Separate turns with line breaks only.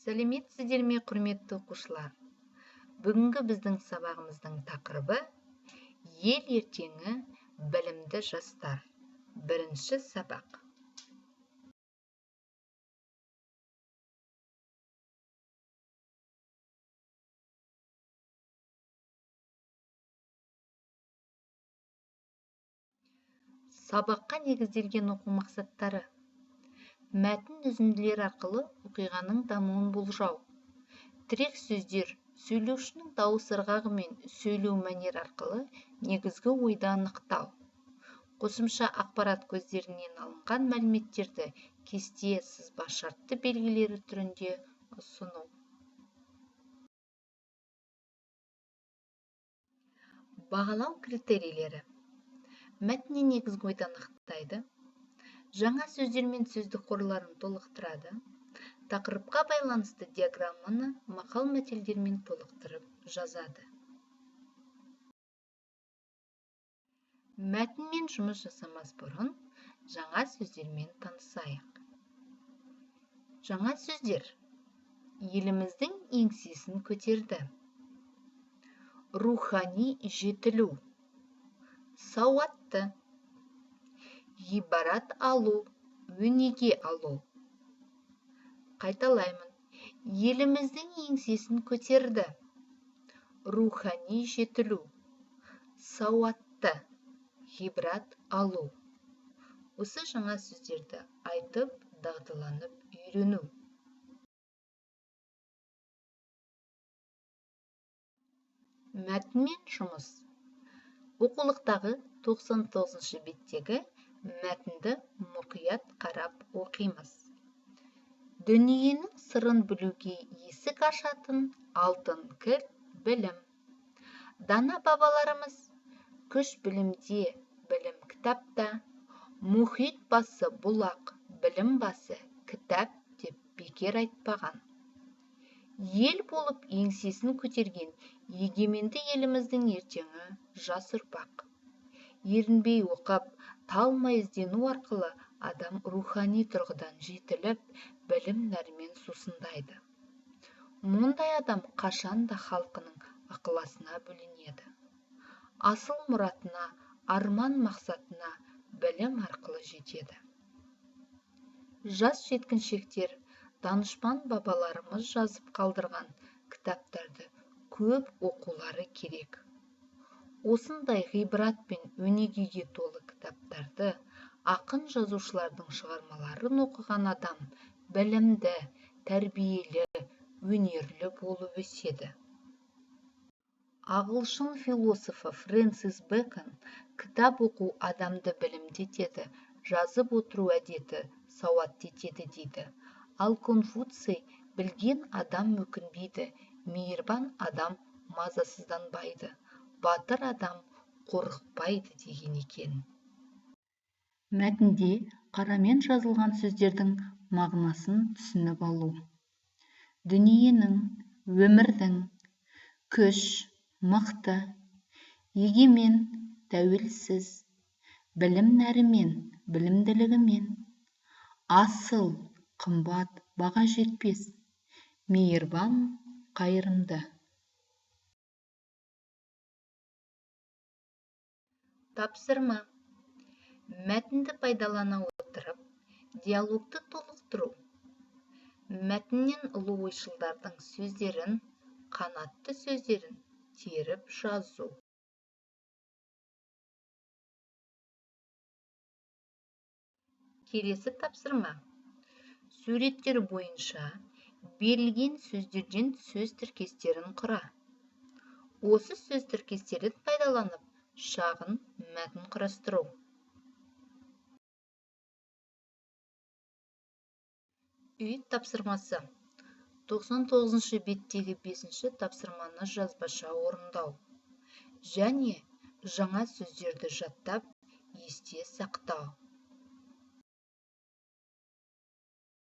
Сәлеметсіздер ме, құрметті оқушылар! Бүгінгі біздің сабағымыздың тақырыбы ел ертеңі білімді жастар. Бірінші сабақ. Сабаққа негізделген оқу мақсаттары: мәтін үзінділері арқылы оқиғаның дамуын болжау, тірек сөздер, сөйлеушінің дауыс ырғағы мен сөйлеу мәнері арқылы негізгі ойды анықтау, қосымша ақпарат көздерінен алынған мәліметтерді кесте, сызба, шартты белгілері түрінде ұсыну. Бағалау критерийлері: мәтіннен негізгі ойды анықтайды, жаңа сөздер мен сөздік қорларын толықтырады, тақырыпқа байланысты диаграмманы мақал-мәтелдермен толықтырып жазады. Мәтінмен жұмыс жасамас бұрын жаңа сөздермен танысайық. Жаңа сөздер: еліміздің еңсесін көтерді, рухани жетілу, сауатты, ғибрат алу, өнеге алу. Қайталаймын: еліміздің еңсесін көтерді, рухани жетілу, сауатты, ғибрат алу. Осы жаңа сөздерді айтып, дағдыланып үйрену. Мәтінмен жұмыс. Оқулықтағы 99-шы беттегі мәтінді мұқият қарап оқимыз. Дүниенің сырын білуге есік ашатын алтын кілт білім. Дана бабаларымыз күш білімде, білім кітапта, мұхит басы бұлақ, білім басы кітап деп бекер айтпаған. Ел болып еңсесін көтерген егеменді еліміздің ертеңі жас ұрпақ. Ерінбей оқып, талмай іздену арқылы адам рухани тұрғыдан жетіліп, білім нәрімен сусындайды. Мұндай адам қашанда халқының ықыласына бөленеді. Асыл мұратына, арман мақсатына білім арқылы жетеді. Жас жеткіншектер данышпан бабаларымыз жазып қалдырған кітаптарды көп оқулары керек. Осындай ғибрат пен өнегеге толы кітаптарды, ақын жазушылардың шығармаларын оқыған адам білімді, тәрбиелі, өнерлі болып өседі. Ағылшын философы Фрэнсис Бэкон кітап оқу адамды білімді етеді, жазып отыру әдеті сауатты етеді дейді. Ал Конфуций білген адам өкінбейді, мейірбан адам мазасызданбайды, батыр адам қорықпайды деген екен. Мәтінде қарамен жазылған сөздердің мағынасын түсініп алу. Дүниенің, өмірдің, күш, мықты, егемен, тәуелсіз, білім нәрімен, білімділігімен, асыл, қымбат, баға жетпес, мейірбан, қайырымды. Тапсырма. Мәтінді пайдалана отырып, диалогты толықтыру. Мәтіннен ұлы ойшылдардың сөздерін, қанатты сөздерін теріп жазу. Келесі тапсырма. Суреттер бойынша берілген сөздерден сөз тіркестерін құра. Осы сөз тіркестерін пайдаланып, шағын мәтін құрастыру. Үй тапсырмасы. 99-шы беттегі 5-ші тапсырманы жазбаша орындау және жаңа сөздерді жаттап, есте сақтау.